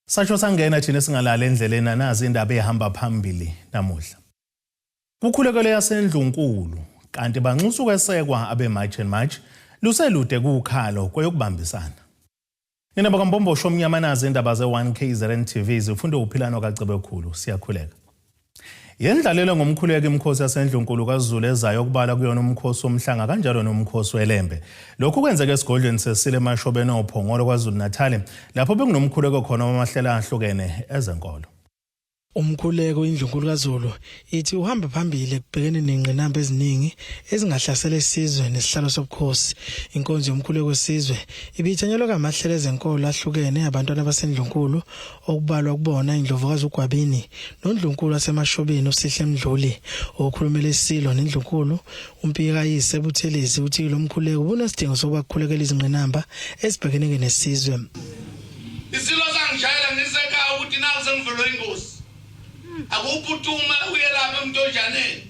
Sasho sangena thina singalala endleleni anazi indaba ehamba phambili namuhla. Kukhulekelo yaseNdlunkulu kanti banxusa ukwesekwa abe-March and March luselude kukhalo kweyokubambisana. Nina bakaMbombosho omnyama nazi indaba ze-1 KZN TV zifunde uphilano kaCebekhulu siyakhuleka. Yendlalelwe ngomkhuleko imikhosi yaseNdlunkulu kaZulu ezayo okubala kuyona umkhosi womhlanga kanjalo nomkhosi weLembe. Lokhu kwenzeke esigodlweni sesile eMashobeni oPhongolo KwaZulu-Natal lapho bekunomkhuleko khona wamahlelo ahlukene ezenkolo. Umkhuleko iNdlunkulu kaZulu ithi uhamba phambili ekubhekene nengqinamba eziningi ezingahlasela isizwe nesihlalo sobukhosi. Inkonzo yomkhuleko wesizwe ibithanyelwe kamahlelo ezenkolo ahlukene abantwana baseNdlunkulu okubalwa kubona iNdlovukazi uGwabini noNdlunkulu waseMashobeni uSihle Mdluli. Okhulumela iSilo neNdlunkulu uMpikayise Buthelezi uthi lo mkhuleko ubunesidingo sokuba kukhulekela izingqinamba ezibhekene nesizwe. Isilo sangishayela ngisekhaya ukuthi naku sengivelwe ingozi. Akuphuthume uye lapha emntonjaneni.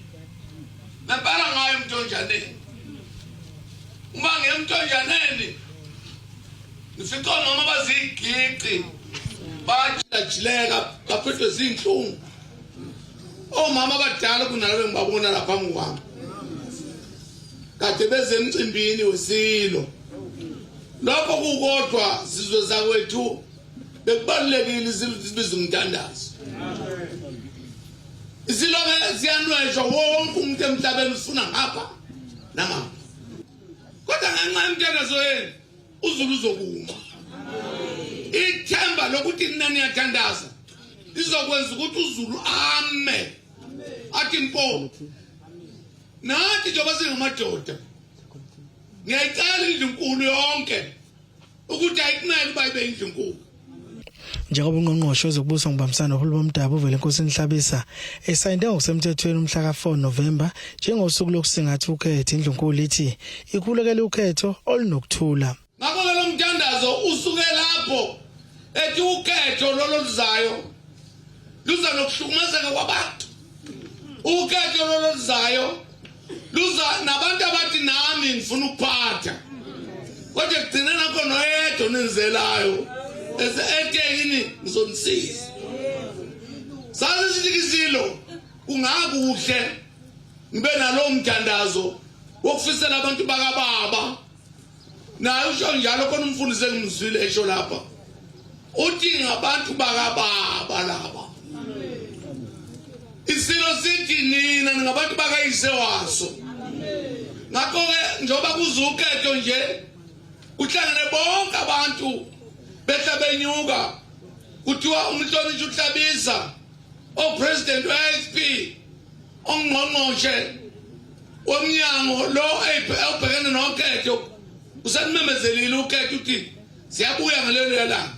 Ngempela ngayo emntonjaneni. Uma ngiye emntonjaneni ngifica omama baziyigici bajilajileka baphethwe zinhlungu. Omama abadala kunalabo engibabona lapha phambi kwami. Kade beze emcimbini wesilo. Lokho kukodwa sizwe zakwethu bekubalulekile isibiza umthandazo. Isilo-ke siyanweshwa wonke umuntu emhlabeni usifuna ngapha nangapha. Kodwa ngenxa yomthandazo yenu uZulu uzokuma. Ithemba lokuthi nina niyathandaza lizokwenza ukuthi uZulu ame athi mpo nathi njengoba singamadoda Ngiyayicela indlunkulu yonke ukuthi ayikumele uba ibe indlunkulu. Njengoba uNgqongqoshe wezokuBusa ngokuBambisana noHulumeni boMdabu uVelenkosini Hlabisa esayinde ngokusemthethweni umhla ka-4 Novemba njengosuku lokusingatha ukhetho, iNdlunkulu ithi ikhulekela ukhetho olunokuthula. Ngakho-ke lo mthandazo usuke lapho ethi ukhetho lolo luzayo luza nokuhlukumezeka kwabantu. Ukhetho lolo luzayo luza nabantu abathi nami ngifuna ukuphatha kodwa ekugcineni akho noyedwa onenzelayo ese ethe yini ngizonisiza saze sithi isilo kungakuhle ngibe nalowo mthandazo wokufisela abantu bakababa naye usho njalo khona umfundisi engimzwile esho lapha uthi ngabantu bakababa laba isilo sithi nina ningabantu bakayise waso ngakho-ke njengoba kuze ukhetho nje kuhlangene bonke abantu behla benyuka kuthiwa umhlonishwa uhlabisa opresident we-ifp ongqongqoshe womnyango lo obhekene nokhetho usenimemezelile ukhetho ukuthi siyabuya ngalelo langa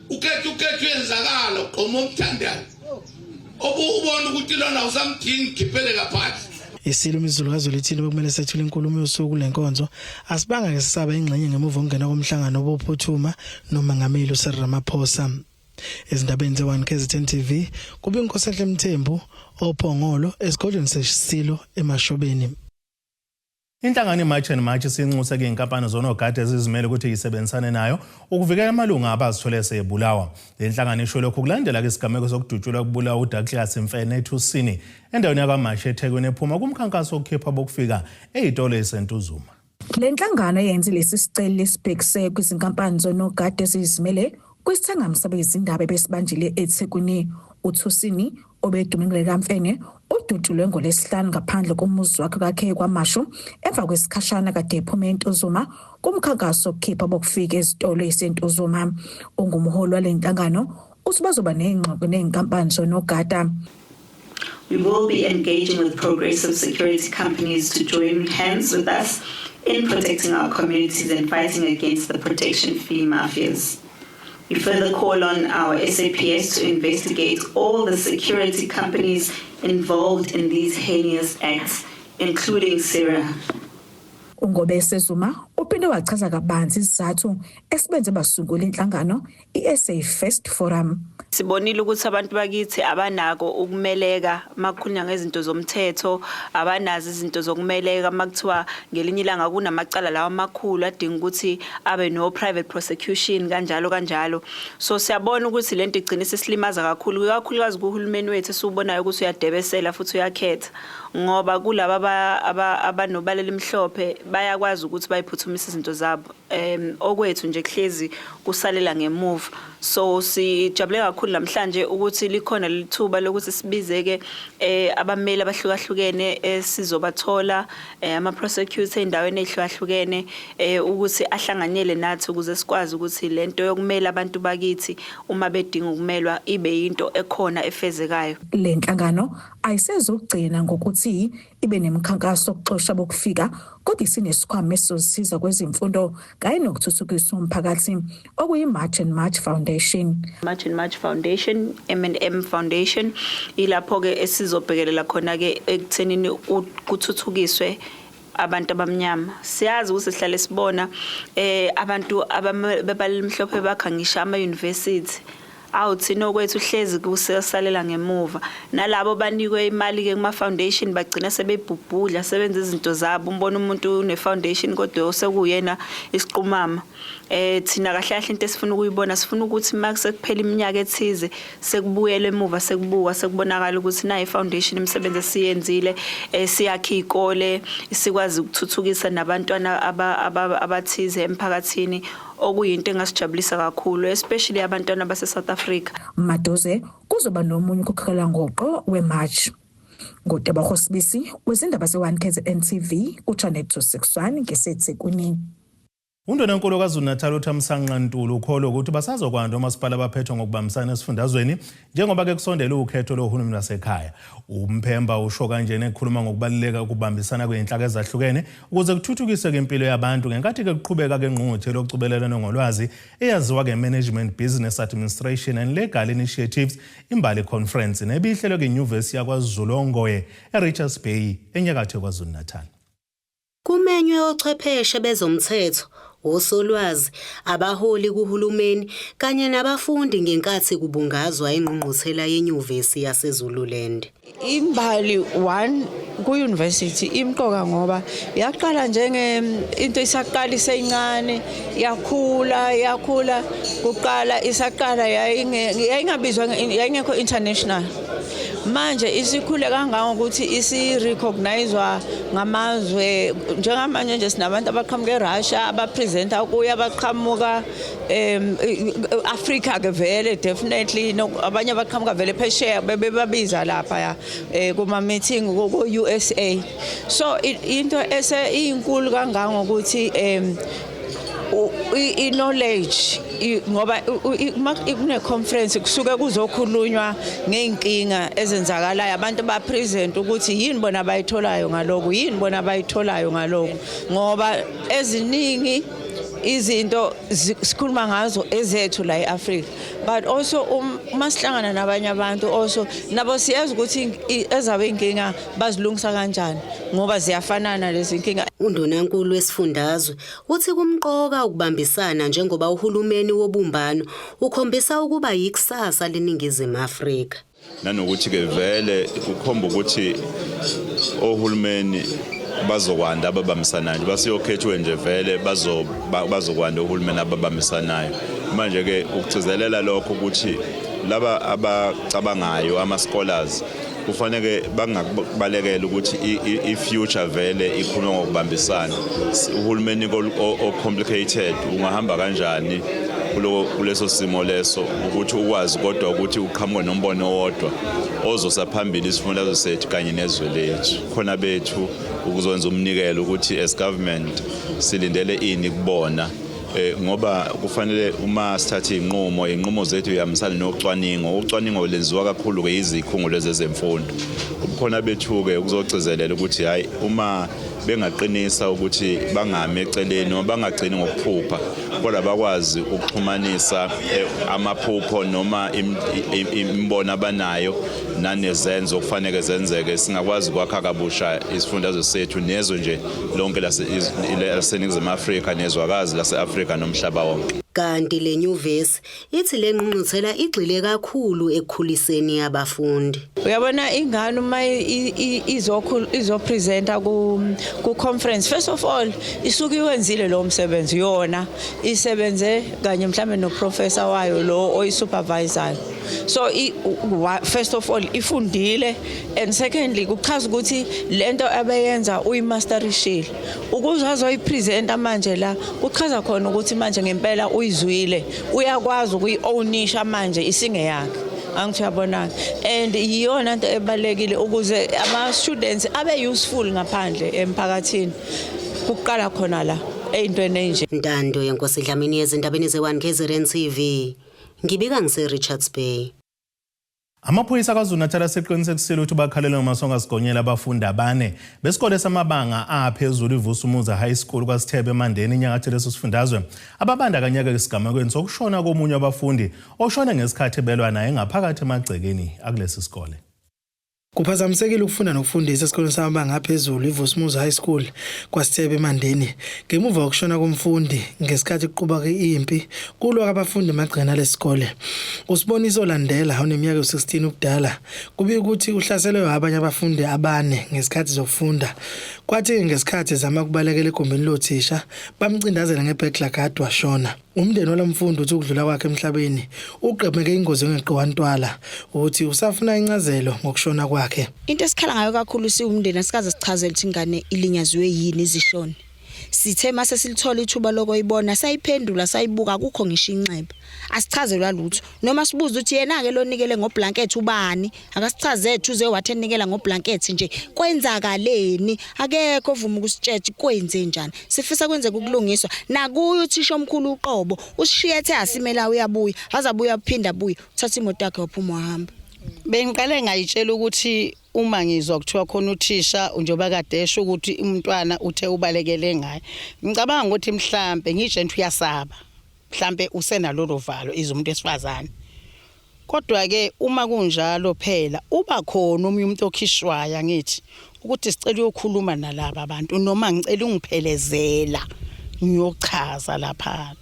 ukhetho ukhetho uyenzakala ugqoma umthandazo obubona ukuthi lona usamdingi khiphele ngaphandle Isilo uMizulu kaZwelithini bekumele sethule inkulumo yosuku lenkonzo asibanga ke sisaba ingxenye ngemuva kokungena komhlangano obuphuthuma noMengameli uCyril Ramaphosa. Ezindabeni ze-1 KZN TV kube iNkosenhle Mthembu oPhongolo esigodlweni seSilo eMashobeni. Inhlangano iMarch and March isinxuse kuyinkampani zonogada ezizimele ukuthi isebenzisane nayo ukuvikela amalunga abazithole sebulawa. Le nhlangano isho lokhu kulandela ke isigameko sokudutshulwa kubulawa uDouglas Mfene eThusini endaweni yakwaMashu eThekwini ephuma kumkhankaso wokukhipha bokufika ezitolo eziseNtuzuma. Le nhlangano eyenze lesi sicelo esibhekise kwizinkampani zonogada ezizimele kwisithangami sabezindaba ebesibanjile eThekwini uThusini obedume ngelikamfene udutshulwe ngolwesihlanu ngaphandle komuzi wakhe kakhe kwamashu emva kwesikhashana kade ephume entuzuma kumkhankaso wokukhipha bokufika ezitolo esentuzuma ongumholi wale nhlangano uthi bazoba ney'ngxoxo ney'nkampani zonogada We will be engaging with progressive security companies to join hands with us in protecting our communities and fighting against the protection fee mafias. We further call on our SAPS to investigate all the security companies involved in these heinous acts, including SIRA. Ungobese Zuma Uphinde wachaza kabanzi isizathu esibenze basungula inhlangano i-SA First Forum. Sibonile ukuthi abantu bakithi abanako ukumeleka makukhulunywa ngezinto zomthetho, abanazo izinto zokumeleka makuthiwa ngelinye ilanga kunamacala lawa amakhulu adinga ukuthi abe no private prosecution, kanjalo kanjalo. So siyabona ukuthi lento igcina isisilimaza kakhulu, ikakhulukazi kuhulumeni wethu esiwubonayo ukuthi uyadebesela futhi uyakhetha, ngoba kulaba abanobala elimhlophe bayakwazi ukuthi bayiphuthumise izinto zabo, okwethu nje kuhlezi kusalela ngemuva. So sijabule kakhulu namhlanje ukuthi likhona lelithuba lokuthi sibizeke abameli abahlukahlukene esizobathola, ama prosecutor endaweni ezihlukahlukene, ukuthi ahlanganyele nathi ukuze sikwazi ukuthi lento yokumela abantu bakithi uma bedinga ukumelwa ibe yinto ekhona efezekayo. Le nhlangano ayisezokugcina ngokuthi ibe nemikhankaso yokuxosha bokufika, kodwa isinesikhwama esizosiza kwezemfundo kanye nokuthuthukisa umphakathi, okuyi-March and March Foundation. March and March Foundation, M&M Foundation, ilapho ke esizobhekelela khona ke ekuthenini kuthuthukiswe abantu abamnyama. Siyazi ukuthi sihlale sibona abantu abebala elimhlophe bakha ngisho ama university, awu, thina okwethu hlezi kusalela ngemuva. Nalabo banikwe imali ke kuma foundation bagcina sebebhubhudla, sebenza izinto zabo. Umbona umuntu une foundation kodwa osekuyena isiqumama. Thina kahle kahle into esifuna ukuyibona, sifuna ukuthi uma sekuphela iminyaka ethize sekubuyela emuva, sekubuka, sekubonakala ukuthi nayi i-foundation imisebenzi esiyenzile, siyakha izikole, sikwazi ukuthuthukisa nabantwana abathize emphakathini, okuyinto engasijabulisa kakhulu, especially abantwana base South Africa. Maduze kuzoba nomunye ukukhokhela ngoqo weMarch. NguTebogo Sibisi wezindaba ze-1 KZN TV ku-Channel 261 ngeseThekwini. Undunankulu KwaZulu-Natal uThamsanqa Ntuli ukholwa ukuthi basazokwanda omasipala abaphethwe ngokubambisana esifundazweni njengoba ke kusondele ukhetho lohulumeni wasekhaya. Umphemba usho kanjena ekhuluma ngokubaluleka ukubambisana kwey'nhlaka ezahlukene ukuze kuthuthukiswe impilo yabantu ngenkathi ke kuqhubeka ke ngqungquthela ocubelelano ngolwazi eyaziwa ke-Management, Business Administration and Legal Initiatives, Imbali Conference, nebihlelwe ke-Nyuvesi yaKwaZulu Ongoye eRichards Bay enyakatho KwaZulu-Natal. Kumenywe ochwepheshe bezomthetho, osolwazi, abaholi kuhulumeni kanye nabafundi ngenkathi kubungazwa ingqungquthela yenyuvesi yaseZululand. Imbali 1 ku-university imqoka ngoba yaqala njenge into isaqala iseyincane, yakhula, yakhula. Kuqala isaqala yayingabizwa, yayingekho international. Manje isikhule kangangokuthi isi-recognizwa ngamazwe. Njengamanje nje sinabantu abaqhamuka eRussia abapresenta kuyo, abaqhamuka Africa ke vele definitely, abanye abaqhamuka vele phesheya bebebabiza lapha ya kuma meeting ku USA. So into ese iyinkulu kangangokuthi i-knowledge, ngoba kune conference kusuke kuzokhulunywa ngey'nkinga ezenzakalayo, abantu ba-present ukuthi yini bona abayitholayo ngalokhu, yini bona abayitholayo ngalokhu, ngoba eziningi izinto sikhuluma ngazo ezethu la e-Afrika, but also uma sihlangana nabanye abantu also nabo siyazi ukuthi ezabo inkinga bazilungisa kanjani, ngoba ziyafanana lezi nkinga. Undunankulu wesifundazwe uthi kumqoka ukubambisana njengoba uhulumeni wobumbano ukhombisa ukuba yikusasa leNingizimu Afrika. Nanokuthi-ke vele kukhomba ukuthi ohulumeni bazokwanda ababambisanayo nje basiyokhethwe nje vele bazokwanda ohulumeni ababambisanayo. Manje-ke ukugcizelela lokho ukuthi laba abacabangayo, ama-scholars, kufanele bangakubalekela ukuthi i-future vele ikhuluma ngokubambisana. Uhulumeni o-complicated ungahamba kanjani kuleso simo leso ukuthi ukwazi kodwa ukuthi uqhamuke nombono owodwa ozosa phambili isifundazwe sethu kanye nezwe lethu khona bethu ukuzokwenza umnikelo ukuthi as government silindele ini kubona, ngoba kufanele uma sithatha inqumo, inqumo zethu ihambisana nocwaningo. Ucwaningo lenziwa kakhulu ke izikhungo lezi zemfundo. Ubukhona bethu-ke ukuzogcizelela ukuthi hhayi uma bengaqinisa ukuthi bangami eceleni noma bangagcini ngokuphupha kodwa bakwazi ukuxhumanisa amaphupho noma imibono abanayo nanezenzo okufanele zenzeke, singakwazi ukwakha kabusha isifundazwe sethu nezwe nje lonke laseNingizimu Afrika nezwakazi lase-Afrika nomhlaba wonke. Kanti le nyuvesi ithi le ngqungquthela igxile kakhulu ekukhuliseni abafundi. Uyabona ingane uma izopresenta ku-conference, first of all isuke iwenzile lowo msebenzi, yona isebenze kanye mhlambe noprofessor wayo lo oyisupervisayo. So first of all ifundile, and secondly kuchaza ukuthi lento abeyenza uyimasterishile ukuze azoyipresenta manje la, kuchaza khona ukuthi manje ngempela uyizwile, uyakwazi ukuyi-ownisha manje isingeyakhe. Angithi uyabona, and iyona into ebalekile ukuze ama-students abe useful ngaphandle emphakathini, kuqala khona la ey'ntweni ey'nje. Ntando yenkosi Dlamini ezindabeni ze-1 KZN TV. Ngibika ngise Richards Bay. Amaphoyisa KwaZulu-Natal aseqinisekisile ukuthi bakhalelwe ngamasongo asigonyela abafundi abane besikole samabanga aphezulu iVusumuzi High School kwaSithebe eMandeni enyakatho leso sifundazwe ababandakanyeka esigamekweni sokushona komunye wabafundi oshone ngesikhathi belwa naye ngaphakathi emagcekeni akulesi sikole. Kuphazamisekile ukufunda nokufundisa esikoleni samabanga aphezulu iVusumuzi High School kwaSithebe eMandeni ngemuva kokushona komfundi ngesikhathi kuqhubeka impi kulwa kwabafundi emagcekeni alesikole. Usiboniso Landela oneminyaka ewu-16 ubudala kubika ukuthi uhlaselwe abanye abafundi abane ngesikhathi zokufunda, kwathi ngesikhathi ezama ukubalekela egumbini lothisha bamcindazela nge-burglar guard washona. Umndeni walomfundi uthi ukudlula kwakhe emhlabeni ugqemeke ingozi engeqiwa ntwala, uthi usafuna incazelo ngokushona kwakhe. Into esikhala ngayo kakhulu siwumndeni, asikaze sichazele ukuthi ingane ilinyaziwe yini izishone. Sithe mase silithola ithuba lokoyibona sayiphendula sayibuka, akukho ngisho inxeba, asichazelwa lutho. Noma sibuza ukuthi yena-ke lo nikele ngoblanket ubani, akasichazethu uze wathi enikela ngoblanket nje kwenzakaleni, akekho ovuma ukusitshela kwenze njani. Sifisa kwenzeka ukulungiswa nakuye uthisha omkhulu uqobo, usishiye ethe asimela uyabuya, azabuya aphinda abuye, uthatha imoto yakhe waphuma wahamba. Bengiqale ngayitshela ukuthi uma ngizwa kuthiwa khona uthisha njengoba kade esho ukuthi umntwana uthe ubalekele ngaye, ngicabanga ukuthi mhlambe ngisho nje uyasaba, mhlambe usenalolo valo izomuntu esifazane. Kodwa ke uma kunjalo phela uba khona omunye umuntu okhishwayo, ngithi ukuthi sicela uyokhuluma nalaba abantu noma ngicela ungiphelezela ngiyochaza lapha.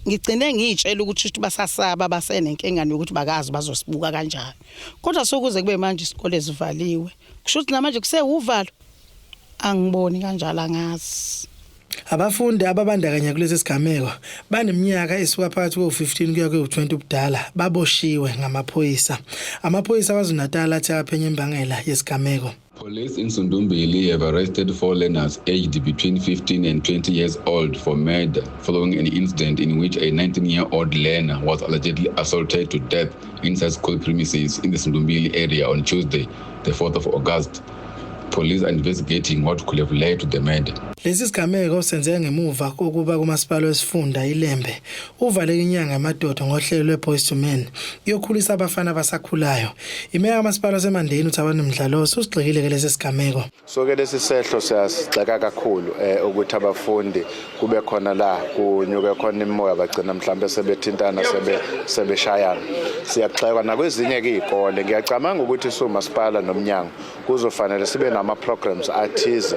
Ngigcine ngiyitshela ukuthi basasaba, basenenkinga nokuthi bakazi bazosibuka kanjani. Kodwa sokuze kube manje isikole sivaliwe, kusho ukuthi namanje kusewuvalo, angiboni kanjalo, angazi. Abafundi ababandakanya kulesi sigameko baneminyaka esuka phakathi kwe-15 kuya kwe-20 ubudala baboshiwe ngamaphoyisa. Amaphoyisa KwaZulu-Natal athi aphenya imbangela yesigameko. Police in Sundumbili have arrested 4 learners aged between 15 and 20 years old for murder following an incident in which a 19-year-old learner was allegedly assaulted to death inside school premises in the Sundumbili area on Tuesday, the 4th of August. Police are investigating what could have led to the murder. Lesi sigameko senzeka ngemuva kokuba kumasipala wesifunda iLembe uvaleke inyanga yamadoda ngohlelo lweBoys to Men kuyokhulisa abafana abasakhulayo. Imeya kamasipala waseMandeni uThabani Mdlalose usigxekile ke lesi sigameko. So ke lesi sehlo siyasigxeka kakhulu ukuthi abafundi kube khona la kunyuke khona imimoya bagcina mhlambe sebethintana sebeshayana. Siyagxekwa nakwezinye ke izikole. Ngiyacabanga ukuthi sumasipala nomnyango kuzofanele sibe nama programs athize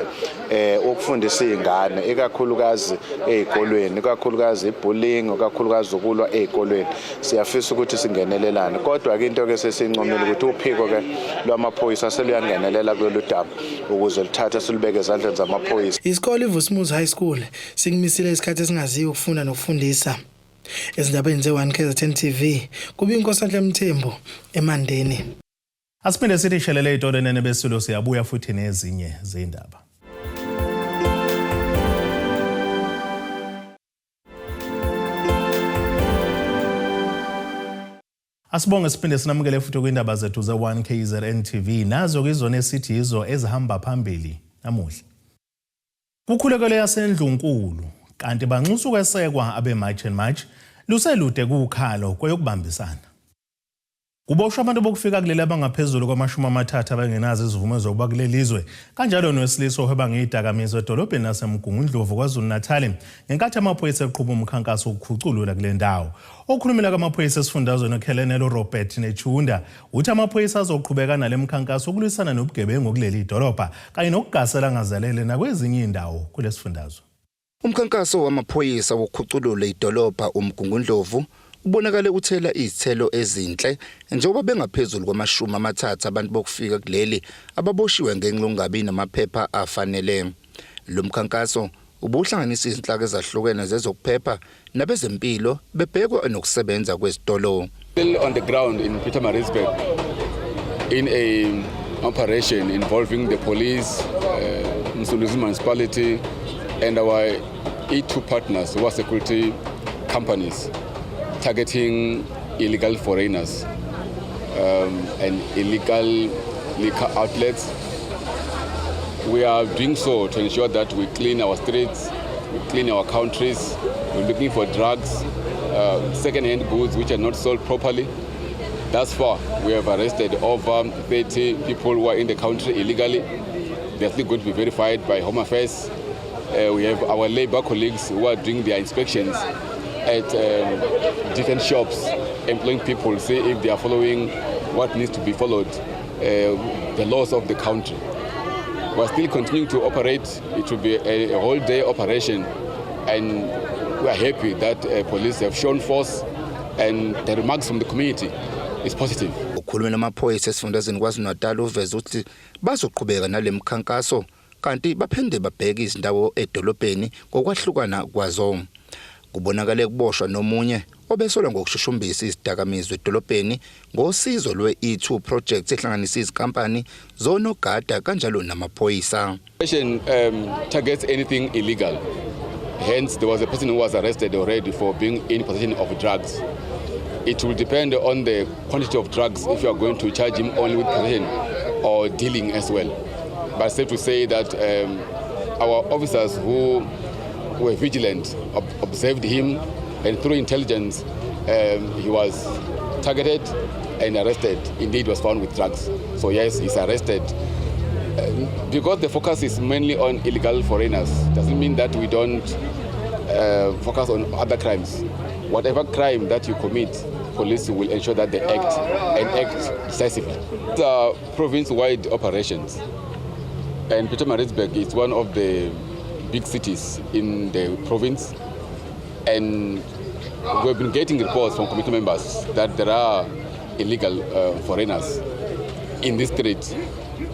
ukufundisa izingane ikakhulukazi ezikolweni, ikakhulukazi ibullying, ikakhulukazi ukulwa ezikolweni. Siyafisa ukuthi singenelelane, kodwa ke into ke sesincomile ukuthi uphiko ke lwamaphoyisa seluyangenelela kulolu daba ukuze lithathe silubeke ezandleni zamaphoyisa. Isikole iVusumuzi High School sikumisile isikhathi esingaziyo ukufunda nokufundisa. Ezindabeni ze-1 KZN TV kubi Inkosanhle Mthembu eMandeni. Asiphinde sithi shelele ey'tolo nene besulo, siyabuya futhi nezinye zindaba. Asibonge siphinde sinamukele futhi kwindaba zethu ze-1 KZN TV, nazo kizona esithi yizo ezihamba phambili namuhla. Kukhulekelo yasendlunkulu kanti banxusa ukwesekwa abe-March and March luselude kukhalo kweyokubambisana. Kuboshwa abantu bokufika kuleli abangaphezulu kwama-30 abangenazo izivumo zokuba kuleli lizwe, kanjalo nowesilisa ohweba ngezidakamizwa edolobheni laseMgungundlovu KwaZulu-Natal, ngenkathi amaphoyisa eqhuba umkhankaso wokukhuculula kule ndawo. Okhulumela kwamaphoyisa esifundazweni uKhelonelo Robert Netshiunda uthi amaphoyisa azoqhubeka nale mkhankaso ukulwisana nobugebengu kuleli dolobha kanye nokugasela ngazelele nakwezinye izindawo kulesifundazwe. Umkhankaso wamaphoyisa wokukhuculula idolobha uMgungundlovu ubonakale uthela izithelo ezinhle, njengoba bengaphezulu kwama-30 abantu bokufika kuleli ababoshiwe ngenxa yokungabi namaphepha afanele. Lo mkhankaso ubuhlanganisa izinhlaka ezahlukene zezokuphepha nabezempilo, bebhekwa nokusebenza kwezitolo. Still on the ground in Pietermaritzburg in a operation involving the police, Msunduzi Municipality, and our E2 partners who are security companies targeting illegal foreigners and illegal liquor outlets. We are doing so to ensure that we clean our streets, we clean our countries. We're looking for drugs, second-hand goods which are not sold properly. Thus far, we have arrested over 30 people who are in the country illegally. They are still going to be verified by Home Affairs. We have our labor colleagues who are doing their inspections at different shops, employing people, see if they are following what needs to be followed, the laws of the country. We are still continuing to operate. It will be a whole day operation, and we are happy that police have shown force and the remarks from the community is positive. Ukhulumela amaphoyisa esifundazweni KwaZulu-Natal uveze ukuthi bazoqhubeka nale mkhankaso, kanti baphinde babheke izindawo edolobheni ngokwahlukana kwazo. Kubonakale kuboshwa nomunye obesolwa ngokushushumbisa izidakamizwa edolobheni ngosizo lwe-E2 project ehlanganisa izinkampani zonogada kanjalo namaphoyisa. Operation targets anything illegal. Hence, there was a person who was arrested already for being in possession of drugs. It will depend on the quantity of drugs if you are going to charge him only with possession or dealing as well. But safe to say that our officers who were vigilant observed him, and through intelligence, he was targeted and arrested. Indeed, was found with drugs. So yes, he's arrested. Because the focus is mainly on illegal foreigners doesn't mean that we don't focus on other crimes. Whatever crime that you commit, police will ensure that they act and act decisively. These are province-wide operations, and Pietermaritzburg is one of the big cities in the province, and we've been getting reports from community members that there are illegal foreigners in this street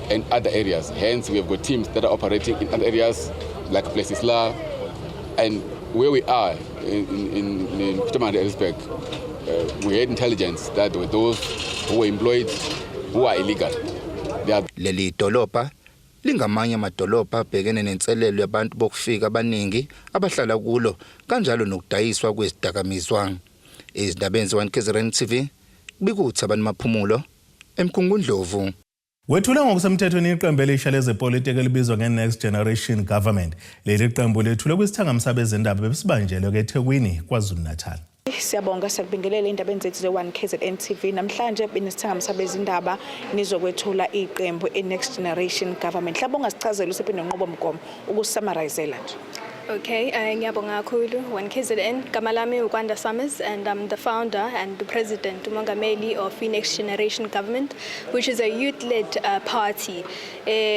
and other areas. Hence, we have got teams that are operating in other areas like Plessislaer, and where we are in Pietermaritzburg, we had intelligence that there were those who were employed who are illegal. They are Leli dolobha lingamanye amadolobha abhekene nenselelo yabantu bokufika abaningi abahlala kulo, kanjalo nokudayiswa kwezidakamizwa. Ezindabeni ze-1 KZN TV, bikuthi abantu maphumulo eMgungundlovu. Wethule ngokusemthethweni iqembu elisha lezepolitiki elibizwa nge-Next Generation Government. Leli qembu lethule kwisithangami sabezindaba besibanjelwe eThekwini KwaZulu-Natal. Siyabonga, siyakubingelela endabeni zethu ze-1 KZN TV. Namhlanje benesithangami sabezindaba, nizokwethula iqembu i-Next Generation Government. Mhlawumbe ungasichazela usiphe nenqubomgomo ukusummarize-ela nje. Okay, ngiyabonga kakhulu 1KZN. Gama lami uKwanda Summers and I'm the founder and the president, umongameli of Next Generation Government, which is a youth-led party.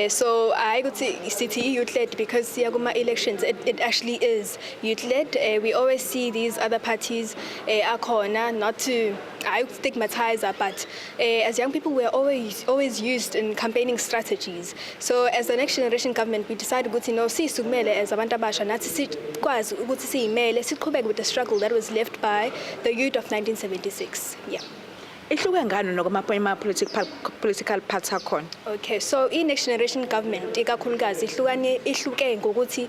So I would say sithi youth-led because siya kuma elections it actually is youth-led. We always see these other parties akhona, not to I would stigmatize, but as young people, we're always used in campaigning strategies. So as the Next Generation Government, we decided ukuthi no, sisukumele as abantu abasha, nathi sikwazi ukuthi siyimele, siqhubeke with the struggle that was left by the youth of 1976. Yeah. Ihluke ngani nokwama political party akhona? Okay, so i-Next Generation Government ikakhulukazi ihlukane ihluke ngokuthi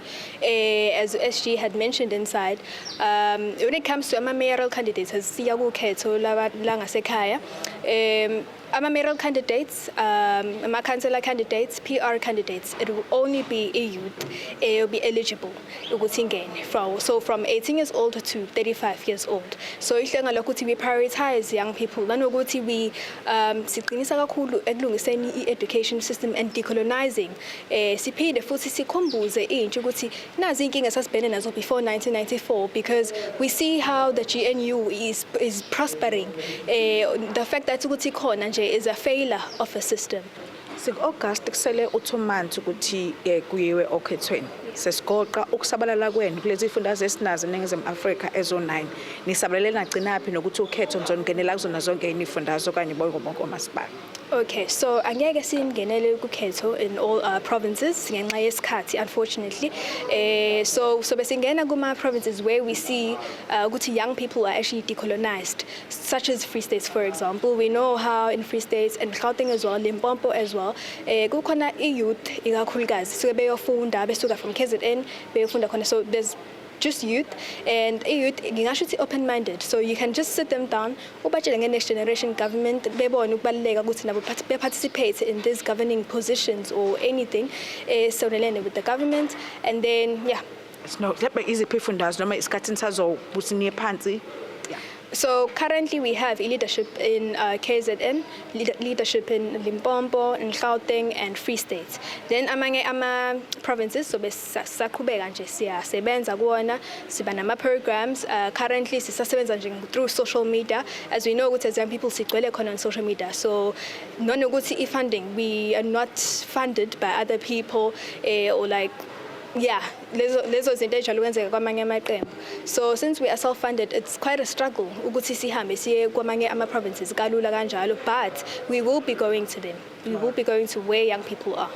as SG had mentioned inside, when it comes to ama mayoral candidates, as siya kukhetho langasekhaya, Ama-mayoral candidates, ama-councillor candidates, PR candidates, it will only be a-youth eyobe eligible ukuthi ingene from 18 years old to 35 years old. So ihle ngalokho ukuthi we prioritize young people, nanokuthi we siqinisa kakhulu ekulungiseni i-education system and decolonizing. Siphinde futhi sikhumbuze intsha ukuthi nazi inkinga sasibhene nazo before 1994, because we see how the GNU is prospering. The fact that ukuthi khona nje is a failure of a system. Siku-August, kusele u-2 months ukuthi kuyiwe okhethweni. Sesigoqa ukusabalala kwenu kulezi zifundazwe esinazo eNingizimu Afrika ezo-9. Nisabalele nagcinaphi, nokuthi ukhetho nizongenela kuzona zonke yini izifundazwe okanye bonke bonke omasipala? Okay, so angeke singenele kukhetho in all provinces ngenxa yesikhathi, unfortunately. So besingena kuma provinces where we see ukuthi young people are actually decolonized, such as Free States, for example. We know how in Free States and Gauteng as well, Limpopo as well, kukhona i-youth ikakhulukazi suke beyofunda, besuka from KZN beyofunda khona. So there's just youth, and youth ngingasho ukuthi open minded, so you can just sit them down, ubatshele nge-next generation government, bebone ukubaluleka ukuthi nabo be-participate in these governing positions or anything esondelene with the government, and then, yeah. No, mhlawumbe iziphi ifundazwe noma isikhathini sazokuthi niye phansi? So currently we have a leadership in KZN, leadership in Limpopo, in Gauteng and Free State. Then amanye ama provinces so besaqhubeka nje siyasebenza kuwona, siba nama programs. Currently sisasebenza nje through social media, as we know ukuthi as young people sigcwele khona on social media. So nonokuthi i-funding, we are not funded by other people or like, yeah, lezo zinto ejwayele ukwenzeka kwamanye amaqembu. So since we are self funded, it's quite a struggle ukuthi sihambe siye kwamanye ama provinces kalula kanjalo, but we will be going to them. We will be going to where young people are.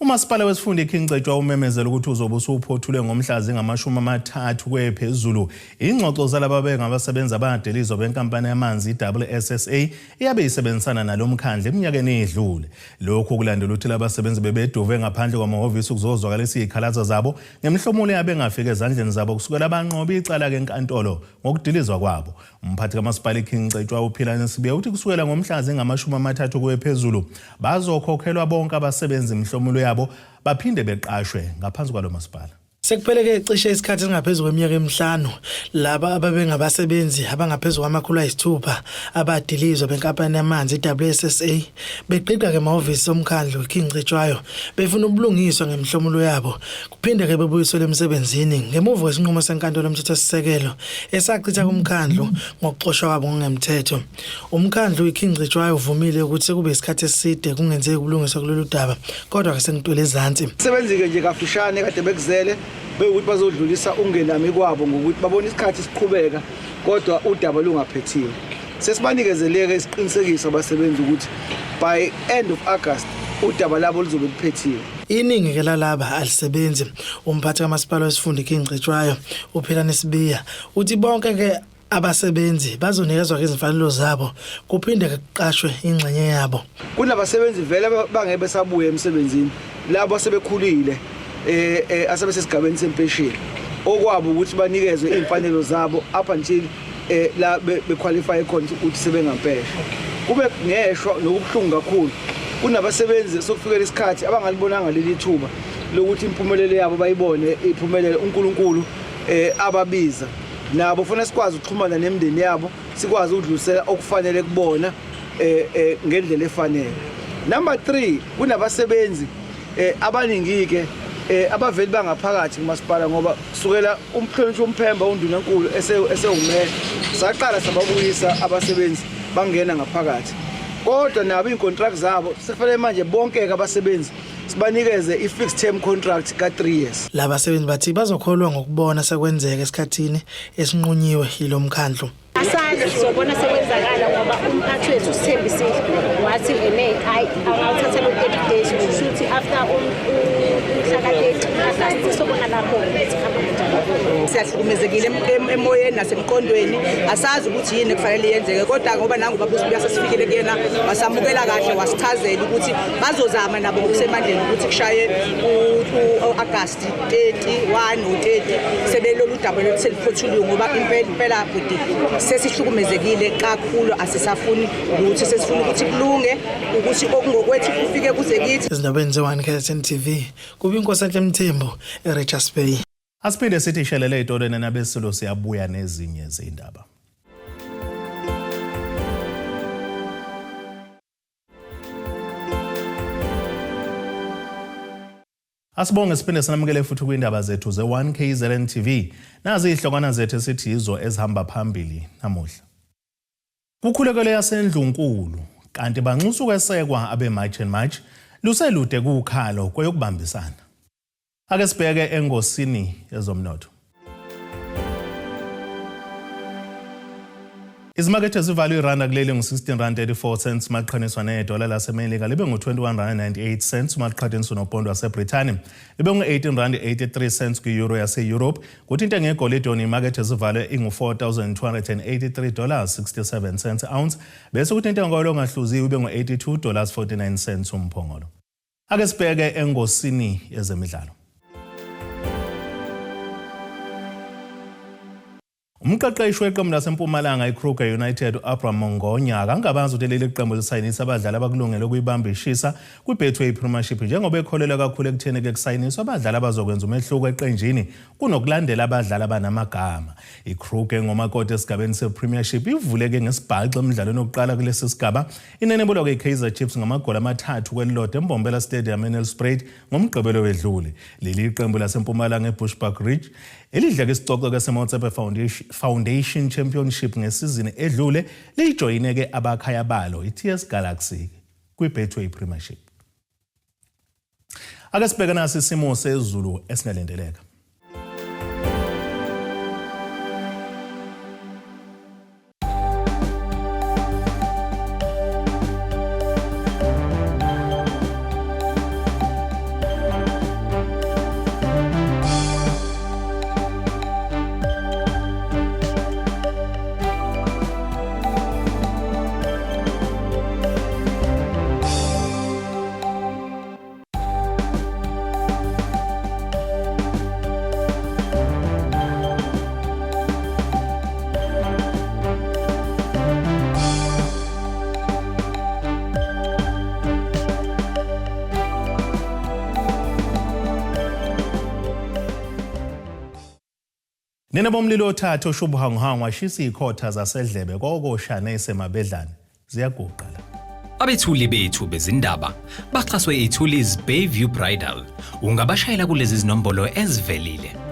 Umasipala wesifunda iKing Cetshwayo umemezela ukuthi uzobe usuphothule ngomhla zingama-30 kwephezulu ingxoxo zalaba bengabasebenzi abadilizwa benkampani yamanzi i-WSSA iyabe isebenzisana nalo mkhandlu eminyakeni edlule. Lokhu kulandela ukuthi labasebenzi bebeduve ngaphandle kwamahhovisi ukuzozwakalisa izikhalazo zabo ngemihlomulo yabe engafika ezandleni zabo kusukela banqoba icala-ke enkantolo ngokudilizwa kwabo. Umphathi kamasipala iKing Cetshwayo uPhilani Sibiya uthi kusukela ngomhla zingama-30 kwephezulu bazokhokhelwa bonke abasebenzi imihlomulo yabo, baphinde beqashwe ngaphansi kwalo masipala. Sekupheleke cishe isikhathi esingaphezulu kweminyaka emihlanu laba ababengabasebenzi abangaphezulu kwama-600 abadilizwa benkampani yamanzi i-WSSA beqiqa ke emahhovisi omkhandlu King Cetshwayo befuna ubulungiswa ngemihlomulo yabo, kuphinde ke bebuyiselwe emsebenzini ngemuva kwesinqumo senkantolo yomthethosisekelo esachitha kumkhandlu ngokuxoshwa kwabo ngokungemthetho. Umkhandlu iKing Cetshwayo uvumile ukuthi sekube isikhathi eside kungenzeki ubulungiswa kulolu daba, kodwa ke sengitwele ezansi. Sebenzi-ke nje kafushane, kade bekuzele bekuthi bazodlulisa ungenami kwabo ngokuthi babona isikhathi siqhubeka kodwa udaba lungaphethiwe. Sesibanikezeleke isiqinisekiso abasebenzi ukuthi by end of August udaba labo luzobe luphethiwe. Iningi ke lalaba alisebenzi. Umphathi kamasipala wesifunda iKing Cetshwayo uPhilani Sibiya uthi bonke ke abasebenzi bazonikezwa ke izimfanelo zabo, kuphinde ke kuqashwe ingxenye yabo. Kunabasebenzi vele bangeke besabuya emsebenzini, labo asebekhulile, asebesesigabeni sempesheni, okwabo ukuthi banikezwe iy'mfanelo zabo up until la bequalify khona ukuthi sebengampesha. Kube ngeshwa nokubuhlungu kakhulu, kunabasebenzi sokufikela isikhathi abangalibonanga leli thuba lokuthi impumelelo yabo bayibone iphumelele. uNkulunkulu ababiza nabo, funa sikwazi ukuxhumana nemindeni yabo, sikwazi ukudlulisela okufanele kubona ngendlela efanele. Number 3, kunabasebenzi abaningi ke abaveli bangaphakathi kumasipala, ngoba kusukela umhlonishwa uMphemba undunankulu esewumele saqala sababuyisa abasebenzi bangena ngaphakathi, kodwa nabo iy'contract zabo sekufanele manje bonke-ke abasebenzi sibanikeze i-fixed term contract ka-3 years. Labasebenzi bathi bazokholwa ngokubona sekwenzeka esikhathini esinqunyiwe yilo mkhandlu. Asazi, sizobona sekwenzakala, ngoba umphathi wethu usithembisile wathi ene hayi, angawuthathela u-30 days, kusho ukuthi after Ngomhla ka-30 Agasti sobona lapho ukuthi kuhamba kanjani. Siyahlukumezekile emoyeni nasemqondweni, asazi ukuthi yini kufanele yenzeke, kodwa ngoba nangu baba uSibuya sesifikile kuyena, wasamukela kahle, wasichazela ukuthi bazozama nabo ngokusemandleni ukuthi kushaye u-Agasti 31 u-30 sebelolu daba lolu seliphothuliwe, ngoba impela impela bhuti sesihlukumezekile kakhulu, asisafuni lutho, sesifuna ukuthi kulunge, ukuthi okungokwethu kufike kuze kithi. Ezindabeni ze-1 KZN TV, kubi Inkosenhle Mthembu eRichards Bay. Asiphinde sithi shelele ey'tolweni nabesilo, siyabuya nezinye zey'ndaba. Asibonge siphinde sinamukele futhi kwindaba zethu ze-1 KZN TV. Nazi izihlokwana zethu esithi yizo ezihamba phambili namuhla. Kukhulekelo yaseNdlunkulu kanti banxusa ukwesekwa abe-March and March luselude kukhalo kweyokubambisana. Ake sibheke engosini yezomnotho. Izimakethe zivalwe iranda kuleli ngu-16 rand 34 cents maqhaniswa nedola laseMelika libe ngu-21 rand 98 cents uma liqhathaniswa nopondo waseBrithani libe ngu-18 rand 83 cents kwi-euro yase-Europe, kuthi intengo yegolide yona imakethe zivalwe ingu-4,283 dollars 67 cents ounce, bese kuthi intengo kawolo ongahluziwe ibe ngu-82 dollars 49 cents umphongolo. Ake sibheke engosini yezemidlalo. Umqeqeshi weqembu laseMpumalanga iKruger United u-Abraham Mongonya akangabazi ukuthi leli qembu lisayinisa abadlali abakulungele ukuyibamba ishisa kwi-Betway Premiership, njengoba ekholelwa kakhulu ekutheni-ke kusayiniswa abadlali abazokwenza umehluko eqenjini kunokulandela abadlali abanamagama. IKruger ngomakoti esigabeni se-Premiership ivuleke ngesibhaxu emdlalweni wokuqala kulesi sigaba inenebulwa-ke i-Kaizer Chiefs ngamagoli 3-1 eMbombela Stadium eNelspruit ngoMgqibelo wedlule. Leli qembu laseMpumalanga eBushbuckridge elidleke isicoco keseMotsepe Foundation Championship ngesizini edlule lijoyine-ke abakhaya balo i-TS Galaxy kwi-Betway Premiership. Ake sibheke nasi isimo sezulu esingalindeleka. Nina bomlilo othathu oshubuhanguhangu washisa izikhotha zasedlebe kokoshane esemabedlane ziyaguqa la. Abethuli bethu bezindaba baxhaswe iThulis Bayview Bridal. Ungabashayela kulezi zinombolo ezivelile.